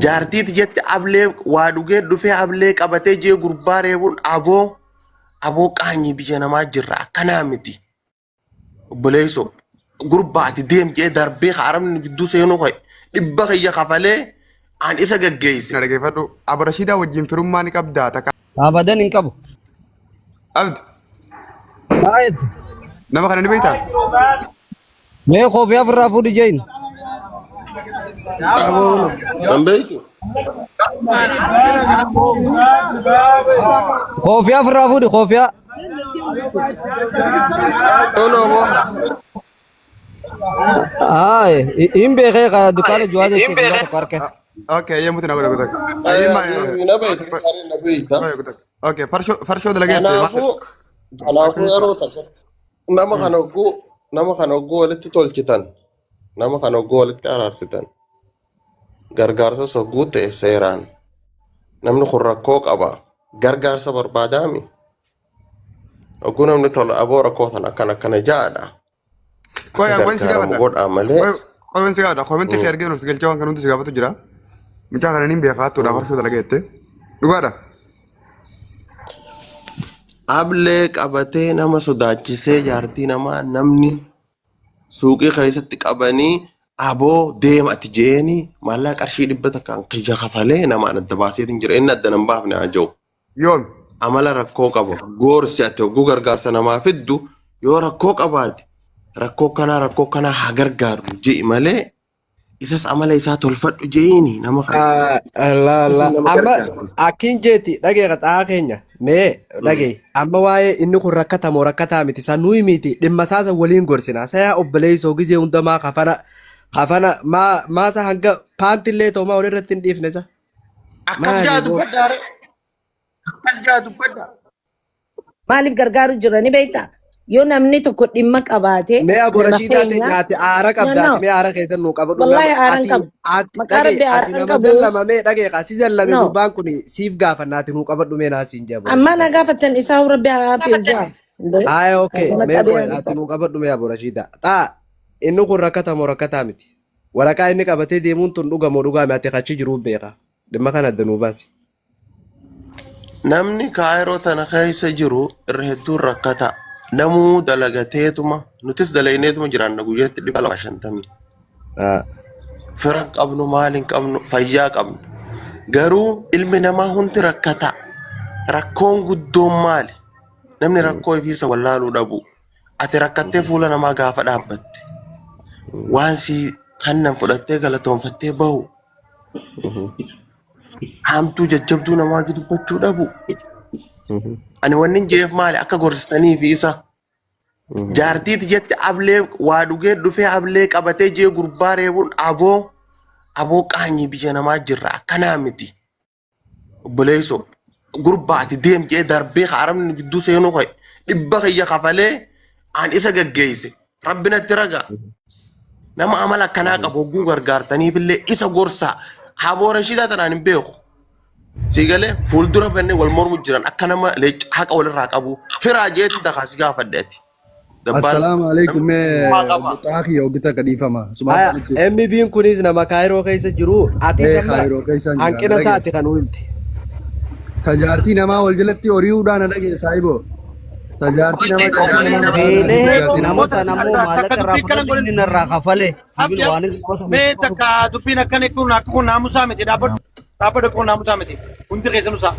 Jaartiiti jette ablee waa dhugee dhufee ablee qabatee jee gurbaa reebuun aboo aboo qaanyii biyya namaa jirra akkanaa miti. Obboleessoo gurbaa ati deem jee darbee ka arabni gidduu seenuu ka'e dhibba kiyya kafalee an isa gaggeesse. Na dhaggeeffadhu. Abarashiidaa wajjin firummaa ni qabdaa takka. Abadan hin qabu. Abdi Maa jette? nama kana ni beektaa? Mee koofii ofirraa fuudhi jeen. Aboo nan beektu. Koofii ofirraa fuudhi koofiyaa. Ono aboo. Haa hin beekee kana dukkaana juwaa jettee guyyaa tokko arke. Okay, yemmuuti na godhe godhe. Ayyee Na beektu na beekta. Okay, farshoo farshoo dalageette. Kanaafuu kanaafuu yeroo takka nama kana hogguu nama kana hogguu walitti tolchitan nama kana hogguu walitti araarsitan gargaarsa hogguu ta'e seeraan namni kun rakkoo qaba gargaarsa barbaadaami hogguu namni tola aboo rakkoo tan akkana akkana ja'adha Qoy akka waan si gargaaramu gaafadha. godhaa malee Qoy qoy waan si gaafadha. Komentii kee argee ol si galchee waan kan hundi si gaafatu jira. Mucaa kana niin beekaa hattuudha farshoo dalageette. Dhugaadha. Ablee qabatee nama sodaachisee jaartii namaa namni suuqii keessatti qabanii aboo deema ati jeeni maallaqa qarshii dhibba takkaan kiyya kafalee namaan adda baaseetiin jira inni adda nan baafne haa jiru. Yoom? Amala rakkoo qaba gorsi ati hogguu gargaarsa namaa fiddu yoo rakkoo qabaate rakkoo kanaa haa gargaaru je'i malee isas amala isaa tolfadhu je'iini nama kana. La Isin la nama amma gargaarti. akkin jeeti dhagee qaxaa keenya mee dhagee amma waa'ee inni kun rakkatamoo rakkataa miti san nuyi miti dhimma isaa san waliin gorsina sayaa obboleessoo gizee hundamaa kafana kafana maa maasa hanga paantillee toomaa walirratti hin dhiifne sa Akkas maali jaa boo dubbadhaa ree. Akkas jaa dubbadhaa. Maaliif gargaaru jira ni beektaa? Yoo namni tokko dhimma qabaate Mee nama aborashiidaa ta'e keenya nyaate aara no qabda no ati mee aara keessan nuu qabadhu wallahi nama aaran ati qabu ati maqaa dhagee rabbi ati aaran nama qabus zallama mee dhagee kaa si zallame no gurbaan kun siif gaafanna ati nuu qabadhu mee naa siin jee ammaa aborashiidaa. na gaafattan isaa rabbi haa fi jaa Haaya okay nama mee qoy xabi'aan ati nuu qabadhu mee aborashiidaa. Xaa inni kun rakkata moo rakkataa miti. Waraqaa inni qabatee deemuun tun dhuga moo dhugaa miti ati achi jiruu beeka. Dhimma kana adda nuu baasi. Namni kaayiroo tana keessa jiru irra hedduun rakkata. Namuu dalagateetuma nutis dalagneetuma jiraanna guyyaatti 250. Ah. Fira hin qabnu maal hin qabnu fayyaa qabnu. Garuu ilmi namaa hundi rakkata. Rakkoon guddoon maali? Namni rakkoo ofiisa wallaaluu dhabu. Ati rakkattee fuula namaa gaafa dhaabbatte waan si kannan fudhattee galatoonfattee bahu Haamtuu jajjabduu namaa wajji dubbachuu dhabu. Ani wanni hin jeef maali akka gorsitanii fi isa. Jaartiiti jette ablee waa dhugee dhufee ablee qabatee jee gurbaa reebuun aboo aboo qaanyii biyya namaa jirra akkanaa miti. Obboleessoo gurbaa ati deem jee darbee ka arabni gidduu seenuu ka'e dhibba kiyya kafalee an isa gaggeesse rabbi natti ragaa. Nama amala akkanaa qabu hogguu gargaartaniifillee isa gorsaa. Haboo Rashiidaa tanaan hin beeku. Sii galee fuuldura bannee wal mormu jiran akka nama leenca haqa walirraa qabu. Firaa jeetiin takaa si gaafadhe ati. Dabbaan Assalaamu alaikum namni mee ogummaa qaba. obbo Xaakii hogita kadhiifama. Sumaaf Haya, kanatti. MB'n kunis nama Kaayiroo keessa jiru. Atis Ee amma kaayiroo keessaan jira na hanqina dhagee. isaati kan himte. Tajaartii namaa wal jalatti horii'uudhaan na dhagee saayiboo. Tajaartii nama carraa nama namaa Beelee tajaartii nama nama. sana ammoo Takka maallaqa irraa dubbii akkana fudhadhe godhin inni narraa kafale. Sibiil abdi waan inni nama sana mee itti qabu. takka dubbiin akkana kun akka kun naamusaa miti dhaabbadhu dhaabbadhu kun naamusaa miti hundi keessanuu isaa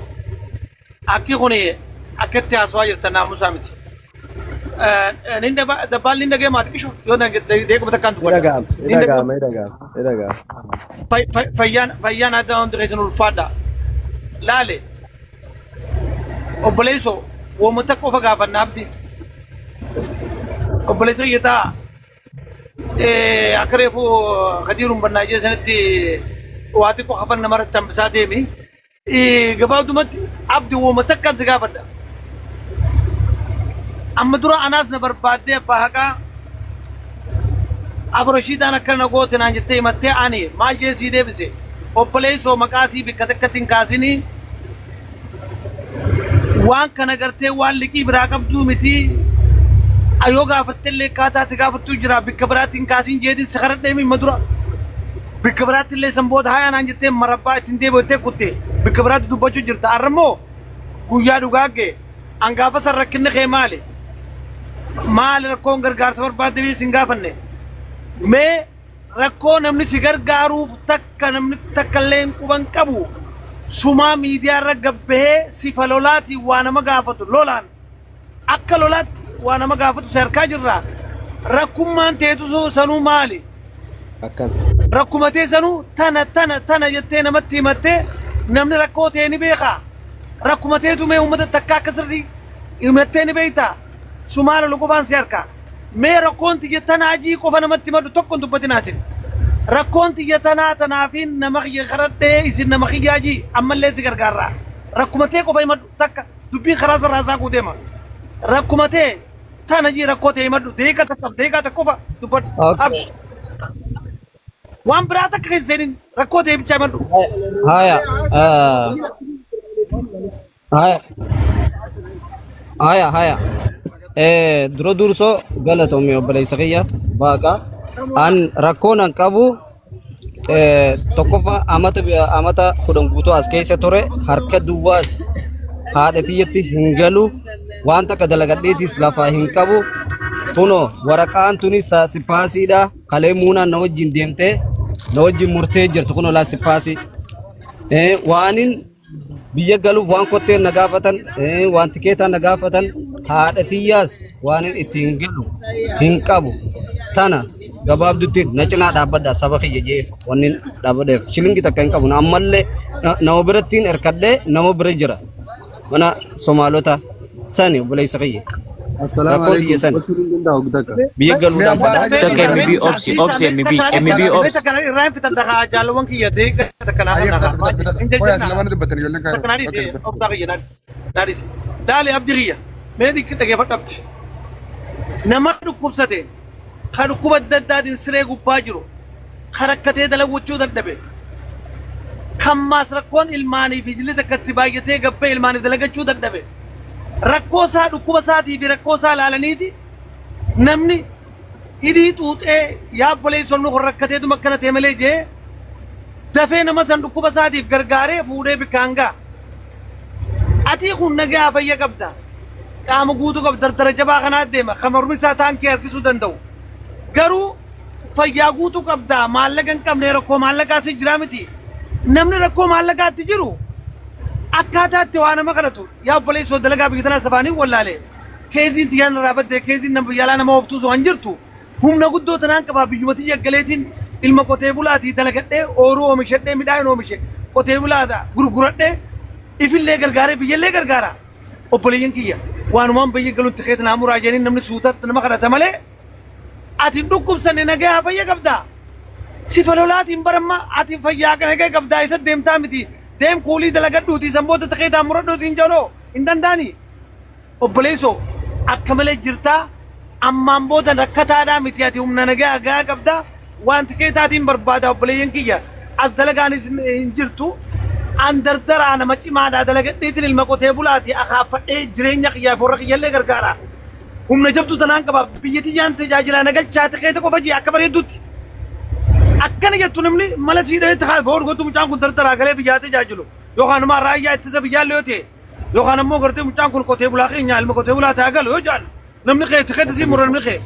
akki kun akka itti haasawaa jirtan naamusaa miti. Nin dabbaan nin dhagee maati qishu yoo deequma takkaan Ni dubbadha. dhaga'ama, ni Nin dhagee dhaga'ama, ni dhaga'ama, ni dhaga'ama. fayyaan fayyaan adda hundi keessan ulfaadha. Laale obboleessoo wooma takka qofa gaafanna abdi. Obboleessa kiyya ta'a. Akka reefu kadiiruun bannaa jee sanitti waa xiqqoo hafan namarratti hambisaa deemi. Gabaabdumatti abdi wooma takkaan si gaafadha. Amma dura anaas na barbaaddee abbaa haqaa Abrashiidaan akkana na goote naan jettee himattee ani maal jee sii deebise obboleessoo maqaa sii bikka takkatti hin kaasinii waan kana gartee waan liqii biraa qabduu miti yoo gaafattellee akkaataa itti gaafattuu jira bikka biraatti hin kaasin jeetiin si kadhadhee mimma dura. Bikka biraatti illee san booda hayaa naan jettee marabbaa ittiin deebi'attee kutte bikka biraatti dubbachuu jirta. Har'a immoo guyyaa dhugaa ga'e. An gaafa san rakkinni kee maali? Maali rakkoon gargaarsa barbaadde sin gaafanne? Mee rakkoo namni si gargaaruuf takka namni takka illee hin quban qabu sumaa miidiyaa irra gabbahee sifa lolaatiin waa nama gaafatu lolaan akka lolaatti waa nama gaafatu si harkaa jirra. Rakkummaan teetu sanuu maali? Akkam. Rakkuma tee sanuu tana tana tana jettee namatti himattee namni rakkoo tee ni beekaa. Rakkuma teetu mee uummata takka akka sirrii himattee ni beektaa. Sumaa lolu qofaan si harkaa. Mee rakkoon tiyya tanaa jii qofa namatti himadhu tokko hin dubbatin asin. Rakkoon tiyya tanaa tanaafiin nama kiyya kadhadhee isin nama kiyyaa jii ammallee si gargaarraa. Rakkuma tee qofa himadhu takka dubbiin karaa sarraa isaa guuteema. Rakkuma tee tana jii rakkoo tee himadhu deeqa takka deeqaa takka qofa dubbadhu. Okay. Abs. Waan biraa takka keessa seenin rakkoo tee bichaa himadhu. Haya. Haya. Haya haya. Dura dursoo galatoomi obboleessa kiyya waaqa. An rakkoon an qabu tokkoffaa amata amata 10 guutuu as keessa ture harka duwwaas haadha tiyyatti hin galu waan takka dalagadheetis lafaa hin qabu kunoo waraqaan tunis sipaasiidha kalee muunaan na wajjin deemtee na wajjin murtee jirtu kunoo laa sipaasii waanin biyya galuuf waan kotteen na gaafatan waan tikeetaa na gaafatan haadha tiyyaas waan ittiin galu hin qabu tana gabaabdutti na cinaa dhaabbadha saba kiyya jee wanni dhaabbadheef shilingi takka hin qabu ammallee nama birattiin hirkadhee nama bira jira mana somaalota sani obboleessa kiyya Assalaamu rakkoo tiyya alaikum. sani Dubbachuu hin danda'u takka. biyya Mee galuudhaan abbaa fedha dhagee Takka dubbata. MB obsi obsi MB MB obsi. Irraa hin fitan dhagaa jaalawwan kiyya deeqa takka naa Ayyee kan fixadhu fixadhu fixadhu. hin Qoy as jajjanna. lamaan dubbattan ijoolleen Takka kaayiroo. naa Okay dhiise dubbadhu. obsaa kiyya naa dhiise. Laali abdi kiyya mee dhikki dhageeffadhu abdi. Nama dhukkubsate ka dhukkuba adda addaatiin siree gubbaa jiru ka rakkatee dalagwachuu dadhabe kan maas rakkoon ilmaanii fi jilli takka itti baay'atee gabbee ilmaaniif dalagachuu dadhabe rakkoo isaa dhukkuba isaatii fi rakkoo isaa ilaalaniiti namni hidhii xuuxee yaa obboleessoon nu rakkateetuma akkana ta'e malee jee dafee nama san dhukkuba isaatiif gargaaree fuudhee bikkaan ga'a. Atii kun nagaa fayya qabda. Qaama guutuu qabda dardara jabaa kanaa deema kan mormi isaa taankii harkisuu danda'u. Garuu fayyaa guutuu qabda maallaqa hin qabne rakkoo maallaqaa si jira miti. Namni rakkoo maallaqaatti jiru akkaataa itti waa nama kadhatu yaa obboleessoo dalagaa biyya tanaa safaanii wallaale keeziin tiyyaan irraa badde keeziin nama biyya alaa nama ooftuu waan jirtu humna guddoo tanaan qabaa biyyuma tiyya galeetiin ilma qotee bulaatii dalagadhee ooruu oomishadhee midhaan oomishe qotee bulaadha gurguradhee ifillee gargaaree biyyallee gargaara obboleeyyan kiyya waanumaan biyya galutti keessa naa muraa jedhanii namni suutatti nama kadhata malee ati hin dhukkubsanne nagaa fayya qabdaa. Sifa lolaatiin baramma ati fayyaa nagaa qabdaa isa deemtaa miti deem kuulii dalagadhuuti san booda tikeetaa muradhuu siin jedhoo hin danda'anii. Obboleessoo akka malee jirtaa ammaan booda rakkataadhaa miti ati humna nagaa gahaa qabdaa waan tikeetaatiin barbaada obboleeyyan kiyya as dalagaanis hin jirtu. An dardaraa nama cimaadhaa dalagadheetiin ilma qotee bulaati akaaffadhee jireenya kiyyaaf warra kiyyallee gargaara. Humna jabduu tanaan qaba biyya tiyyaan tajaajilaa nagalchaa tikeeta qofa jee akka bareeddutti. Akkana jettu namni mala sii dhahee takaa boor gootu mucaan kun dardaraa galee biyyaa tajaajilu yookaan immoo raayyaa ittisa biyyaallee yoo ta'e yookaan ammoo gartee mucaan kun qotee bulaa keenya ilma qotee bulaa ta'aa galu yoo jedhan namni kee tikeeta sii mura namni kee.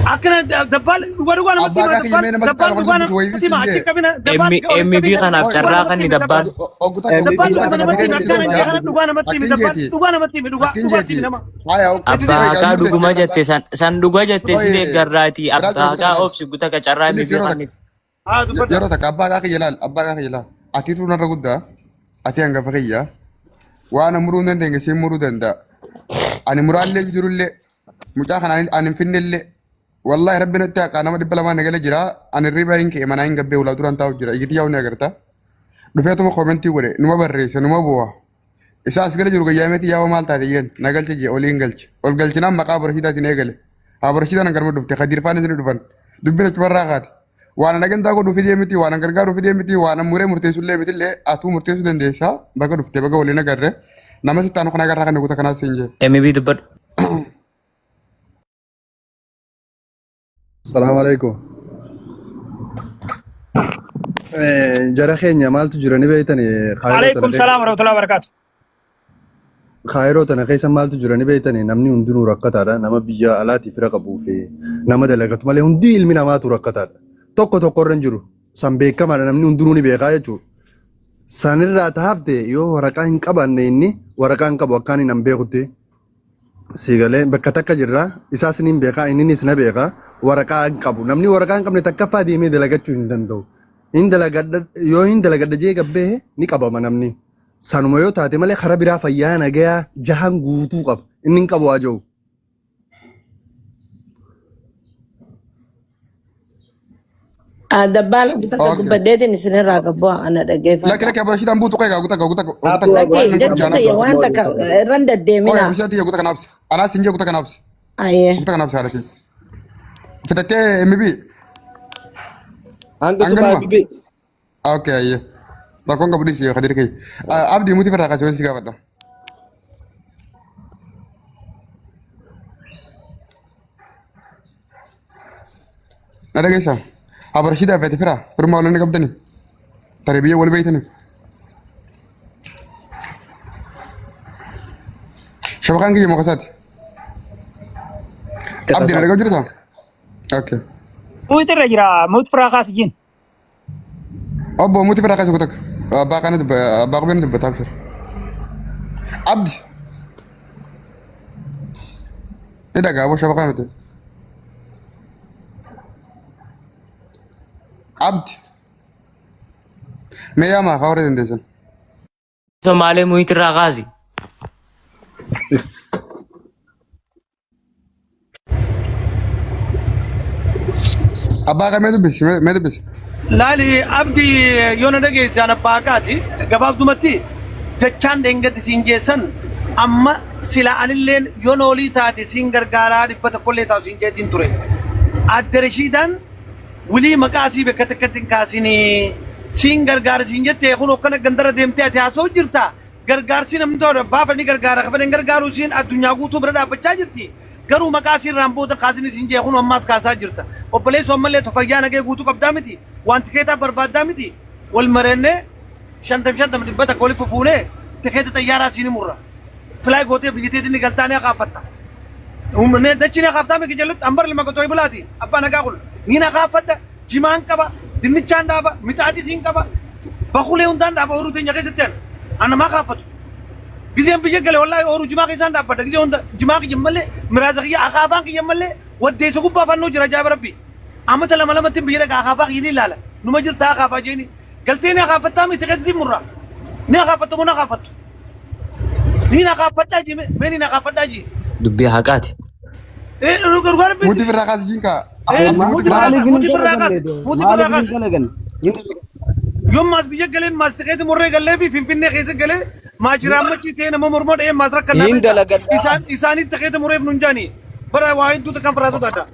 Akkana dabbaal dhugaa dhugaa namatti Abbaa hima kiyya mee nama dabbaal sitti dhugaa argamu dubbisu wayii namatti hima siin achi jee. qabina dabbaal MB kanaaf Oi, carraa kan ni dabbaan. Oggu takka MB dabbaal oggu dhugaa takka namatti hima murteessi akkana hojjaa. kana dhugaa namatti himi Akkin dabbaal jeeti. dhugaa namatti himi dhugaa Akkin dhugaatti jeeti. himi nama. Haya Abbaa haqaa dhuguma jette san dhuga jette si Oi, deeggarraati. biraa Abbaa jiru haqaa takka obsi guta carraa Bilis MB yeroo takka. kaniif. Haa dubbadha. Yeroo takka abbaa qaa kiyya laal abbaa qaa kiyya laal. Atiitu narra guddaa. Ati hangafa kiyya. Waan an muruu hin dandeenye siin muruu danda'a. Ani muraallee jirullee mucaa kana ani hin finnellee wallahi rabbi natti haqaa nama 200 nagala jira ani riba hin ka'e manaa hin gabbee ulaa duraan taa'u jira ijiti yaa'u ni agarta. Dhufeetuma koomentii godhe numa barreesse numa bu'a. Isa as gala jiru gayyaameeti yaa'u maal taate jeen na galche jee olii hin galche. Ol galchinaan maqaa barashiidaatiin eegale. Haa barashiidaan hangarma dhufte kadiirfaan isin dhufan. Dubbiin achumarraa kaate. Waan an agantaa godhu fidee miti waan an gargaaru fidee miti waan an muree murteessullee mitillee atuu murteessuu dandeessaa baga dhufte baga waliin agarre nama sitti aanu kana agarraa kan guuta kanaas siin jee. MB dubbadhu. Salaamu alaikum. Jara keenya maaltu jira ni beeytan kaayiroo tana Alaikum keessa salaam warahmatullahi wabarakatuh. kaayiroo tana keessa maaltu jira ni beeytan namni hundinuu rakkataadha. Nama biyya alaatii fira qabuu fi nama dalagatu malee hundi ilmi namaatu rakkataadha. Tokko tokko irra hin jiru. San beekamaadha namni hundinuu ni beekaa jechuudha. Sanirraa taafte yoo waraqaa hin qabaanne inni waraqaa hin qabu akkaan hin beekutti siigalee bakka takka jirra isaas ni beekaa inninis na beekaa waraqaa hin qabu namni waraqaa hin qabne takkaffaa deemee dalagachuu hin danda'u. Hin dalagadha yoo hin dalagadha jee gabbee ni qabama namni. Sanuma yoo taate malee karaa biraa fayyaa nagayaa jahan guutuu qaba inni hin qabu haa jiru. Dabbaala takka Okay. dubbadheetiin isinirraa qabu ana Lakki dhaggeeffadha. lakki abarashiidhaan buutu qoy guuta guuta guuta Abduu Lakki waan jechuun jaana kiyya waan takka irran qoy deddeemina. abarashiidhaan guuta kanaaf anaas hin jee guuta kanaaf Ayyee. guuta kanaaf saadhati. Fitattee MB Hanga subaa hanganuma. bibi. Okay ayyee. Rakkoon qabu dhiisi Kadir kiyya. Abdii muti firraa kaasee si gaafadha. Na dhageessaa? Abarashiidhaa feete firaa firmaa waliin qabdani. Tarii biyya wal beeytani. Shabakaan kiyya mokasaati. Abdii na dhagaa jirtaa? Okay. Muut irra jira muut firaa kaas jin. Obbo muti firraa kaasee kutak. Abbaa kana dubba abbaa qubeen dubbataa jira. Abdi. Ni dhagaa aboo shabakaa miti. Abdi. Mee yaamaa haa warra dandeessan. Somaalee muut irraa kaasi. Abbaa kan mee dubbisi mee dubbisi. Laali abdi yoo na dhageesse an abbaa haqaati. Gabaabdumatti jechaan dheengatti siin jeessan amma sila anilleen yoon olii taate siin gargaaraa dhibba tokkollee taa'u siin jeetiin ture. Adde Rashiidaan wilii maqaa sii bakka takkatti hin kaasinii siin gargaara siin jettee kun akkana gandara deemtee ati haasa'u jirta. Gargaarsi namni tola baafani gargaara kafan hin gargaaru siin addunyaa guutuu bira dhaabbachaa jirti. Garuu maqaa siin irraan booda kaasinii siin jee kun ammaas kaasaa jirta. Obboleessoo ammallee fayyaa nagee guutuu qabdaa miti. Waan tikeetaa barbaaddaa miti. Wal mareennee shantam shantam dhibba takka walitti fufuunee tikeeta xayyaaraa siin murra. Filaay gootee biyya teetiin ni galtaa ni akaaffatta. Humnee dachii ni akaaftaa miti jallutti ambar lima gotoo bulaati. Abbaa nagaa kun ni nakaafadha. Jimaan qaba. Dinnichaan dhaaba. Mixaatii siin qaba. Bakulee hundaan dhaaba ooyiruu teenya keessatti an. Anamaa kaafatu. Gizeen biyya gale wallaahi ooyiruu jimaa keessaan dhaabbadha. Gizee hunda jimaa kiyya malee miraaza kiyya akaafaan kiyya malee waddeessa gubbaa fannoo jira ajaa'iba rabbi. Amata lama lamatti biyya dhaqa akaafaa kiyya ni ilaala. Numa jirta akaafaa jeeni. Galtee ni akaafattaa miti keessa siin murra. Ni akaafattu moo na akaafattu? Ni na akaafadhaa jee mee ni na akaafadhaa jee. Dubbii haqaati. Dhugaa rabbiiti. Muti firraa kaasi jinkaa. Abdi muti Muti firraa firraa kaasi. Maaliif hin muti firraa dalaganne? kaasi. Muti firraa Maaliif hin kaasi. dalaganne? Hin dalaganne. Yommaas biyya galee maas tikeeti murree gallee fi finfinnee keessa galee maajiraammachi ta'ee nama mormoo dha'ee maas rakkannaa Hin beekta. dalagadhaa. Isaan isaanitti tikeeti mureef nun jaani. Bara waa hedduutu kan firaatu adda.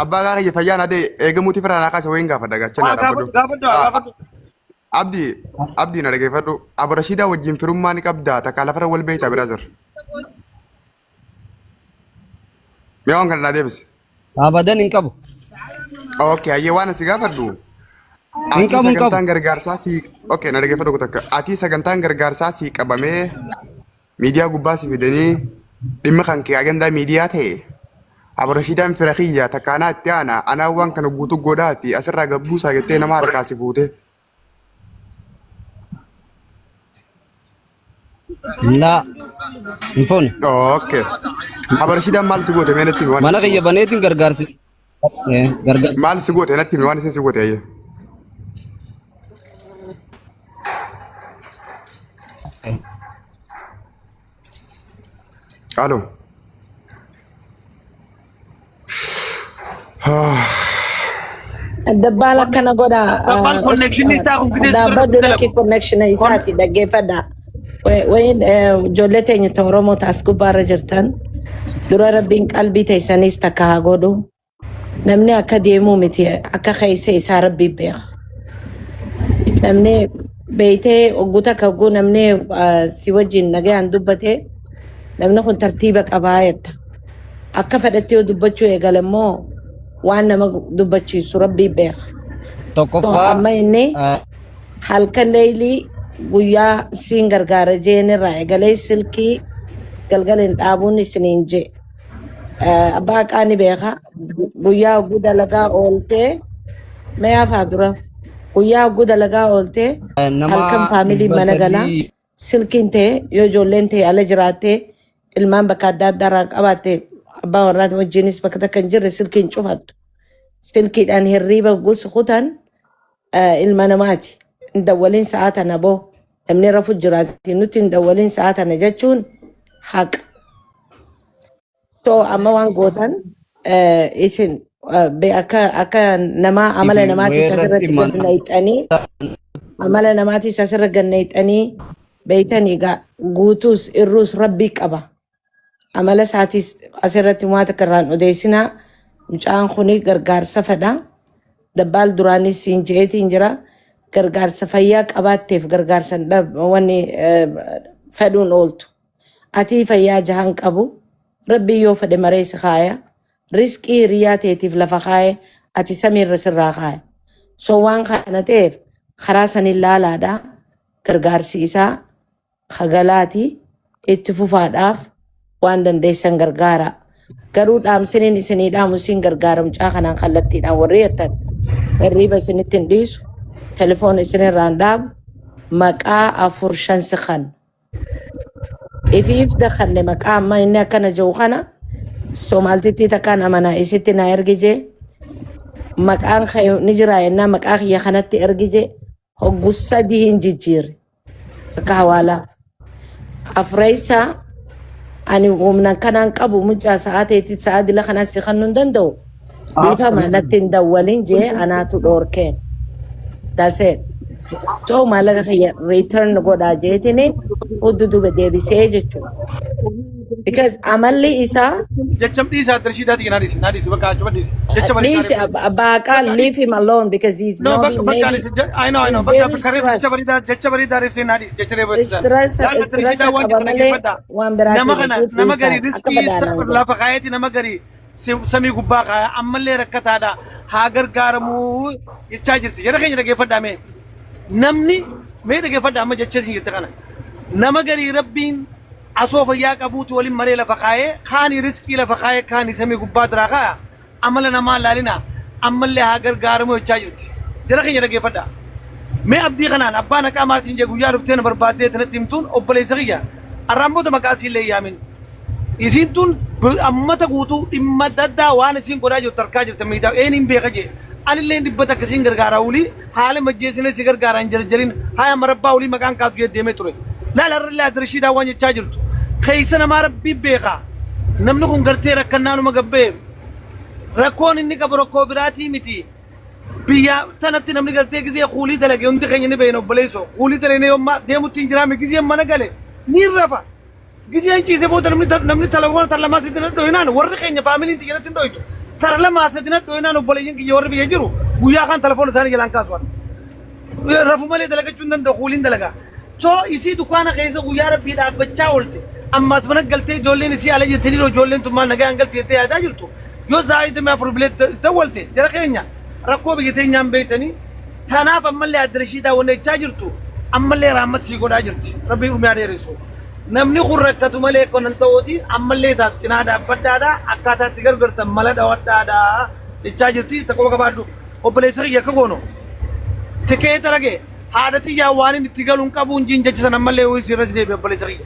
Abbaa gaa kiyya fayyaan adee eega muti firraa naa kaase wayiin gaafadha gaachana Haa dhaabbadhu. gaafadhu gaafadhu. Abdi Abdi na dhageeffadhu. Abarashiidaa wajjin firummaa ni qabdaa takka lafarra wal beektaa biraa jira. Mee waan kana naa deebisi. Abadan hin qabu. Okay, ayyee waan asi gaafadhu. Hin Atii qabu hin qabu. sagantaan gargaarsaa sii okay na dhageeffadhu takka. Atii sagantaan gargaarsaa sii qabamee miidiyaa gubbaa si fidanii dhimma kan kee agandaa miidiyaa ta'e Abarashiidaan fira kiyya takka anaa itti aana anaa waan kana guutuu godhaa fi asirraa gabbuusaa jettee nama harkaa si fuute. Laa. Hin fuune. Okay. Abarashiidaan maal si goote mee natti himi waan Mana isin si kiyya goote. baneetiin gargaarsi. Gargaarsi. Maal si goote natti himi waan isin si goote ayyee. Alo. Dabbaal akkana godha. Dabbaal connection isaa kun gidee sirriitti Dhaabbadhu lakki dalagu. connection isaati dhaggeeffadha. Wayin ijoollee teenya ta Oromoo taas gubbaarra jirtan dura rabbiin qalbii teessanis takka haa godhu. Namni akka deemuu miti akka keessa isaa rabbii beeka. Namni beeytee ogguu takka ogguu namni si wajjin nagayaan dubbate namni kun tartiiba qabaa jetta. Akka fedhatti yoo dubbachuu eegale immoo waan nama dubbachiisu rabbii beeka. Tokkoffaa Amma inni halkan leeylii guyyaa siin gargaara jeen irraa eegalee silkii galgala hin dhaabuun isiniin jee. Abbaa haqaa ni beeka. Guyyaa hogguu dalagaa ooltee mee hafaa dura guyyaa hogguu dalagaa ooltee nama halkan faamiliin mana galaa 300 silkiin ta'e yoo ijoolleen ta'e ala jiraattee ilmaan bakka adda addaa irraa qabaatte abbaa warraa wajjinis bakka takka hin jirre silkiin cufattu. Silkiidhaan hirriiba gus kutan ilma namaati. Hin dawwalin sa'aa tana boo namni rafu jiraatti nuti hin dawwalin sa'aa tana jechuun haqa. So amma waan gootan isin akka namaa amala fi namaatis weerratti asirratti gad mana nayxanii amala namaatis asirra gad nayxanii beeytanii egaa guutuus irruus rabbii qaba. Amala isaatis asirratti waan takka irraan odeessinaa mucaan kuni gargaarsa fedha. Dabbaal duraanis siin je'eetiin jira. Gargaarsa fayyaa qabaatteef gargaarsa hin wanni fedhuun ooltu. Atii fayyaa jahan qabu. Rabbii yoo fedhe maree si kaaya. Riskii hiriyaa teetiif lafa kaaye ati samiirra sirraa kaaya. So waan kana ta'eef karaa saniin laalaadha. Gargaarsi isaa kagalaati itti fufaadhaaf waan dandeessan gargaara. Garuu dhaamsiniin isinii dhaamu isin gargaara mucaa kanaan kallattiidhaan warri jettan hirriiba isinitti hin dhiisu telefoon isinirraa hin dhaabu maqaa afur shan sikan. Ifiif dakanne maqaa amma inni akkana jiru kana Soomaaltittii takkaan amanaa isitti naa ergi jee maqaan kee ni jira jennaan maqaa kiyya kanatti ergi jee hoggu sadii hin jijjiirre akka hawaalaa. Afreessaa ani humna kanaan qabu mucaa sa'aa teetii sa'aa dila kanaa si kennuu hin danda'u. Dhiifama natti hin dawwalin jee anaatu dhoorkeen. That's it. So maallaqa kiyya return godhaa jeetiniin huddu duba deebisee jechuudha. Because amalli isaa Jecham dhiisaa Rashiidaati naa dhiisi naa dhiisi bakka achuma dhiisi. Jecha bareedaa dhiisi abbaa Bakka leave him alone because he's No, maybe bakka bakka maybe dhiisi. I know, I know. he's Bakka very bakka reef jecha stressed. bareedaa jecha bareedaa reef naa dhiisi jecha reef san. Stress Laala stress Rashiidaa waan qaba jettu malee dhaggeeffadhaa. waan Nama biraatii kana miti nama dhiisaa garii akka riskii badaanaan godhu. lafa kaayeeti nama garii samii gubbaa kaaya ammallee rakkataadha haa gargaaramuu jechaa jirti. Jara keenya dhaggeeffadhaa mee. Namni mee dhaggeeffadhaa amma jecha isin jette kana. Nama garii rabbiin asoo fayyaa qabuutu waliin maree lafa kaayee kaanii riskii lafa kaayee kaanii samii gubbaa diraa kaaya amala namaa laalina ammallee haa gargaaramuu jechaa jirti. Jara keenya dhaggeeffadhaa. Mee abdii kanaan abbaan haqaa maal siin jee guyyaa dhuftee na barbaaddee tanatti himtuun obboleessa kiyya arraan booda maqaa isiillee yaamin. Isiin tun ammata guutuu dhimma adda addaa waan isiin godhaa jirtu harkaa jirta miidhaa een hin beeka jee. Anillee dhibba takka isiin gargaaraa olii haala majjeessinee si gargaaraa hin jarjarin haya marabbaa olii maqaan kaasu jee deemee ture. Laala irrallee Adda waan jechaa jirtu. Keessa namaa rabbii beeka. Namni kun gartee rakkannaanuma gabbee rakkoon inni qabu rakkoo biraatii miti. Biyya tanatti namni gartee gizee kuulii dalage hundi keenya ni beekna obboleessoo. Kuulii dalagee yoommaa deemutti hin jiraame gizeen mana gale ni rafa. Gizeen ciise booda namni namni telefoona tara lamaa sadi na dhoyinaan warri keenya faamiliin xiyya natti hin dhoytu. Tara lamaa sadi na dhoyinaan obboleeyyan kiyya warri biyya jiru guyyaa kaan telefoona isaanii jalaan kaasuwan. Rafu malee dalagachuu hin danda'u kuuliin dalagaa. Too isii dukkaana keessa guyyaa rabbii dhaabbachaa oolte. Ammaas mana galtee ijoolleen isii ala jirti dhiiroo ijoolleen tun maal nagaan galti jettee yaadaa jirtu. Yoo sa'a 24 bilee dawwalte jara keenya rakkoo biyya teenyaan beektanii tanaaf ammallee adda Rashiidaa wanna jechaa jirtu ammallee raammat sii godhaa jirti. Rabbiin umrii dheeressu. Namni kun rakkatu malee konan ta'uuti ammallee taatu cinaa dhaabbadhaadha akkaataa itti gargaartan mala dhawadhaadha jechaa jirti takka qabaadhu obboleessa kiyya akka goono tikeeta rage haadha tiyyaa waan inni itti galuun qabu hin jiin jecha san ammallee wayii sirra si deebi'e obboleessa kiyya.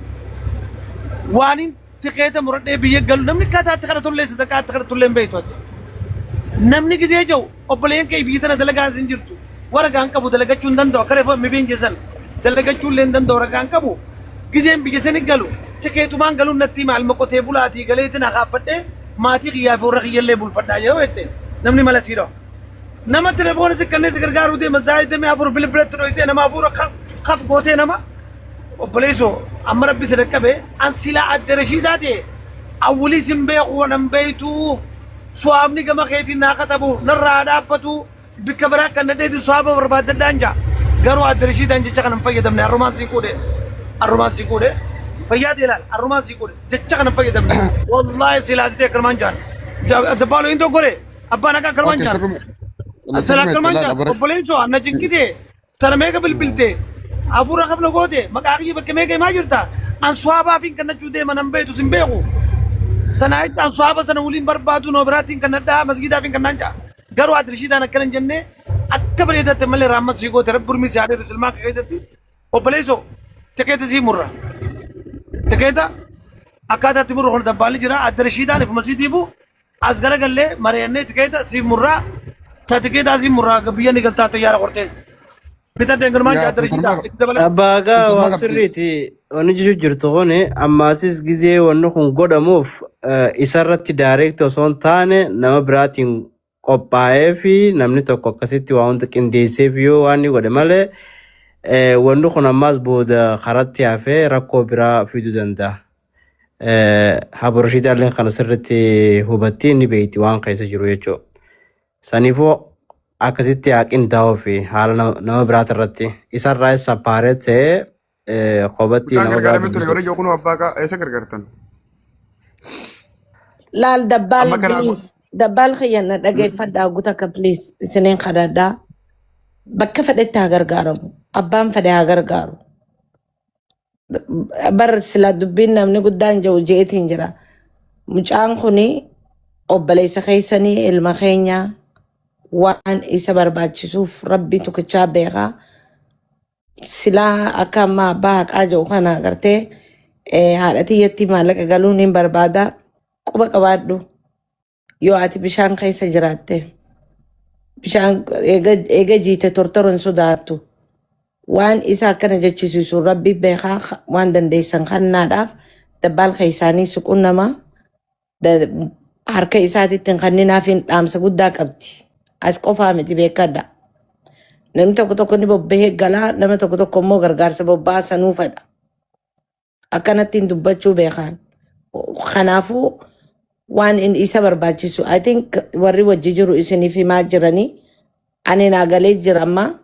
Waan inni tikeeta muradhee biyya galu namni akkaataa itti kadhatullee sadaqaa itti kadhatullee hin beektu ati. Namni gizee jiru obboleen kee biyya tana dalagaa hin jirtu waraqaan qabu dalagachuu hin danda'u akka reefu mibiin jesan dalagachuu illee hin danda'u waraqaan qabu gizeen biyya sani galu tikeetumaan galuun natti hima alma qotee bulaatii galeetiin akaaffadhee maatii kiyyaa fi warra kiyyallee bulfadhaa yoo jette namni mala sii dhawa. Nama telefoona si kanneen si gargaaruu deema zaayidamee afur bilbilatti dhoyitee nama hafuura kaf gootee nama obboleessoo amma rabbi si dhaqqabe an silaa adda rashiidaa ta'e awwalii sin beeku wanan beeytu suwaabni gama keetiin naa katabu narraa dhaabbatu bikka biraa kan nadheeti suwaaba barbaaddadhaan jaa garuu adda rashiidaan jecha kana hin fayyadamne arrumaan sii quudhe arrumaan sii quudhe fayyaa ta'e ilaal arrumaan sii quudhe jecha kana hin fayyadamne wallaahi silaa si ta'e akkanumaan jaan dabbaaloo hin doggore abbaan akka akkanumaan Okay, jaan. sirruma. Sila akkanumaan Laal jaa abara. obboleessoo anna cinqite tana meeqa bilbilte hafuura qabna goote maqaa kiyya bakka meeqa himaa jirta an suwaabaa fi kannachuu deema nan beektu sin beeku. Tana jecha an suwaaba sana waliin barbaadu noo biraatiin kan nadhaa masgiidaa fi kannaan jaa. Garuu ati Rashiidaan akkana hin jenne akka bareedatte malee raammas sii goote rabbi urmii si haa dheeru silmaa kee keessatti obboleessoo tikeeta sii murra. Tikeeta akkaataa itti murru kun dabbaalli jira adda Rashiidaan ifuma sii diibu as garagallee mari'annee tikeeta siif murraa ta tikeeta siif murraa biyya ni galtaa xiyyaara qortee. Bitadheen galumaan Yaa jaadda Rashiidaa tuntarmaa itti dabaladhu. Abbaa gaa tuntarmaa waan qabdi. sirriiti wanni jechu jirtu kun ammaasis gizee wanni kun godhamuuf isarratti direct osoo hin taane nama biraatiin qophaa'ee fi namni tokko akkasitti waa hunda qindeesseef yoo waan inni godhe malee wanni kun ammaas booda karatti hafee rakkoo biraa fiduu danda'a. Habu Rashiidaallee kana sirriitti hubattee ni beekti waan keessa jiru jechuudha. Saniifuu akkasitti haa qindaa'uu fi haala nama biraati irratti isarraa separate ta'ee kophatti Mucaan nama biraa gargaaramee ture dubbisuu. yeroo ijoo kunuu abbaa qaa eessa gargaartan? Laal dabbaal Amma kanaa please. Dabbaal kiyya na dhageeffadhaa guutuu akka please isiniin kadhadhaa. Bakka fedhetti haa gargaaramu. Abbaan fedhe haa gargaaru. Bar sila dubbiin namni guddaan jiru jeetiin jira. Mucaan kuni obboleessa keessanii ilma keenya waan isa barbaachisuuf rabbi tokkichaa beekaa. Silaa akka amma abbaa haqaa jiru kana agartee haadha tiyyatti maallaqa galuun hin barbaada. Quba qabaadhu yoo ati bishaan keessa jiraatte bishaan eega jiite tortoru hin sodaattu. Waan isa akkana jechisiisu rabbi beekaa waan dandeessan kannaadhaaf dabbaal keessaanii siquun namaa harka isaatitti hin kanninaaf hin dhaamsa guddaa qabdi. As qofaa miti beekadha. Namni tokko tokko ni bobbahee galaa, nama tokko tokko immoo gargaarsa bobba'aa sanuu fedha. Akkanattiin dubbachuu beekan. Kanaafuu waan inni isa barbaachisu I think warri wajji jiru isiniif himaa jiranii ani naa galee jira amma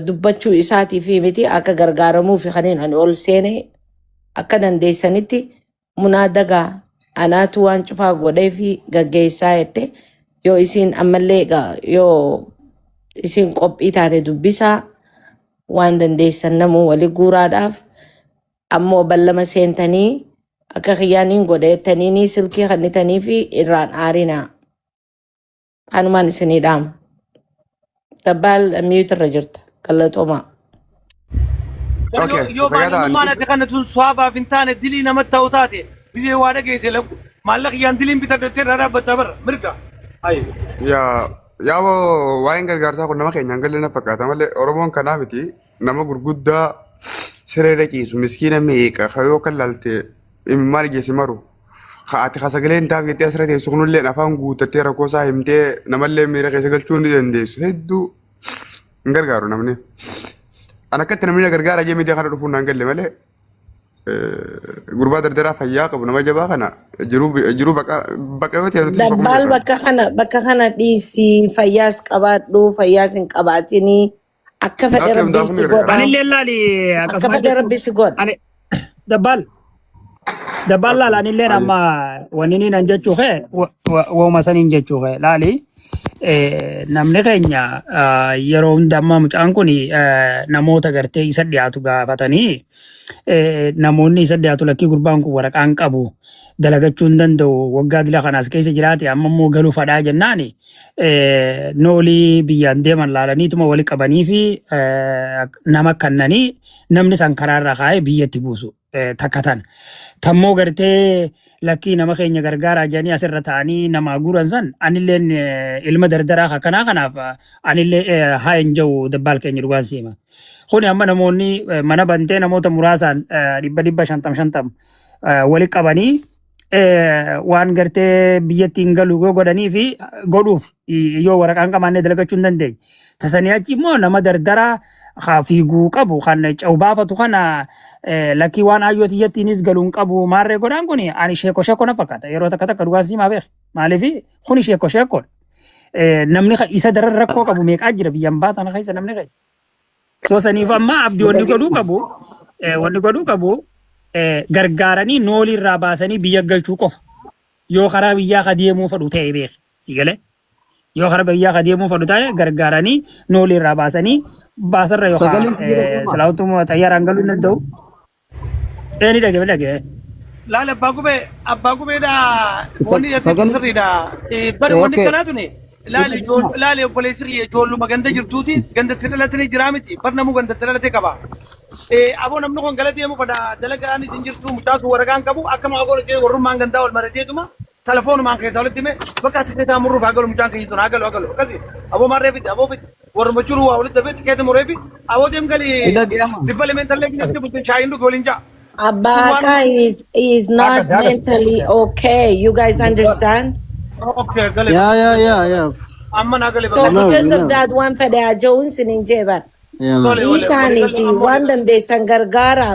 dubbachuu isaatii fi miti akka gargaaramuuf kanneen ani ol seene akka dandeessanitti munaa dagaa anaatu waan cufaa godhee fi gaggeessaa jette yoo isiin ammallee egaa yoo isiin qophii taate dubbisaa waan dandeessan namuu wali guuraadhaaf ammoo ballama seentanii akka kiyyaaniin godheettanii silkii kannitanii fi irraan aarinaa kanumaan isinii dhaama. Dabbaal mute irra jirta. Galatoomaa. Okay, Yoo fayyaa ta'an maalummaan ati kana tun swaabaaf hin taane dilii namatti ta'u taate gisee waa dhageesse maallaqa kiyyaan diliin bitadhattee irraa dhaabbatta bara mirga. Ayi. Yaa yaa waa'een gargaarsaa kun nama keenyaan galle na fakkaata malee Oromoon kanaa miti nama gurguddaa sireerra ciisu miskiina meeqa yoo kan laalte imimmaan ijjeessi maru ka ati ka sagalee hin taaf jettee asirra teessu kunillee afaan guuttattee rakkoo isaa himtee namallee miira keessa galchuu ni dandeessu hedduu hin gargaaru namni. An akkatti namni na gargaara jee miidiyaa kana dhufuun naan galle malee gurbaa dardaraa fayyaa qabu nama jabaa kana jiruu jiruu baqa baqa yoo ta'e nuti baquma Dabbaal jirra. bakka kana dhiisii fayyaas qabaadhu fayyaas hin qabaatinii akka fedhe Akka rabbiin hundaafuu si ni gargaara. godha Anillee laali akka akkasuma fedhe jechuun rabbi si godha. ani dabbaal dabbaal laala anilleen Ayi. amma wanni inni nan jechuu kee wauma saniin jechuu kee laali namni keenya yeroo hunda amma mucaan kun namoota gartee isa dhiyaatu gaafatanii namoonni isa dhiyaatu lakkii gurbaan kun waraqaan qabu dalagachuu hin danda'u waggaa dila kanaas keessa jiraate amma immoo galuu fadhaa jennaani noolii biyyaan deeman laalaniituma wali qabanii fi nama kannanii namni san karaarra kaa'ee biyyatti buusu takka tana. Tammoo gartee lakkii nama keenya gargaaraa jedhanii asirra ta'anii nama guuran san anilleen ilma dardaraa akkanaa kanaaf anillee haa hin jiru dabbaal keenya dhugaan siima. Kuni amma namoonni mana bantee namoota muraasaan dhibba dhibba shantam shantam wali qabanii waan gartee biyyatti hin galu yoo godhanii fi godhuuf yoo waraqaan qabaannee dalagachuu hin dandeenye. Tasanii achi immoo nama dardaraa fiiguu qabu kan ce'u baafatu kana lakkii waan aayyoo tiyyattiinis galuu hin qabu maarree godhaan kun ani sheeko sheeko na fakkaata yeroo takka takka dhugaan siimaa beek maaliif kuni sheeko sheekoodha. Namni isa daran rakkoo qabu meeqaa jira biyyaan baatan keessa namni keenya. So saniif amma abdii wanni godhuu qabu gargaaranii noolii irraa baasanii biyya galchuu qofa. Yoo karaa biyyaa ka deemuu fedhu ta'e beek. Si galee? Yoo karaa biyyaa ka deemuu fedhu ta'e gargaaranii noolii irraa baasanii baasarra yookaan Sagaleen kiyya dhaga'ama. silaawutu xayyaaraan galuu hin danda'u. Ee ni dhaga'e dhaga'e. Laal abbaa gubee abbaa gubeedha wanni asitti Sagalee sirriidha. Bari wanni okay. kanaa tuni laali laali obboleessi kiyya ijoolluma ganda jirtuuti gandatti dhalatanii jiraa miti bar namuu gandatti dhalate qaba. Aboo namni kun gala deemu fedha dalagaan isin jirtu mucaasu waraqaan qabu akkama aboo jee warrummaan gandaa ol marateetuma telefoonumaan keessaa walitti hime bakka tikeetaa murruuf haa galu mucaan keenya sun haa galu haa galu akkasi aboo maarree fiti aboo fiti warruma jiru waa walitti dafee tikeeta muree fi aboo deem gali Ni dhaga'ama. dibba lameen tallee ginees bulteen shaayiin dhuge waliin ja'a. Abaka is not Akkas akkas. mentally okay. You guys understand? Okay gale Yeah. amma naa gale So bakka We know, because we of know. that one fedha Jones in Jeban. Yeah, man. tole wale Isaaniiti waligalee amma waan dandeessan gargaara.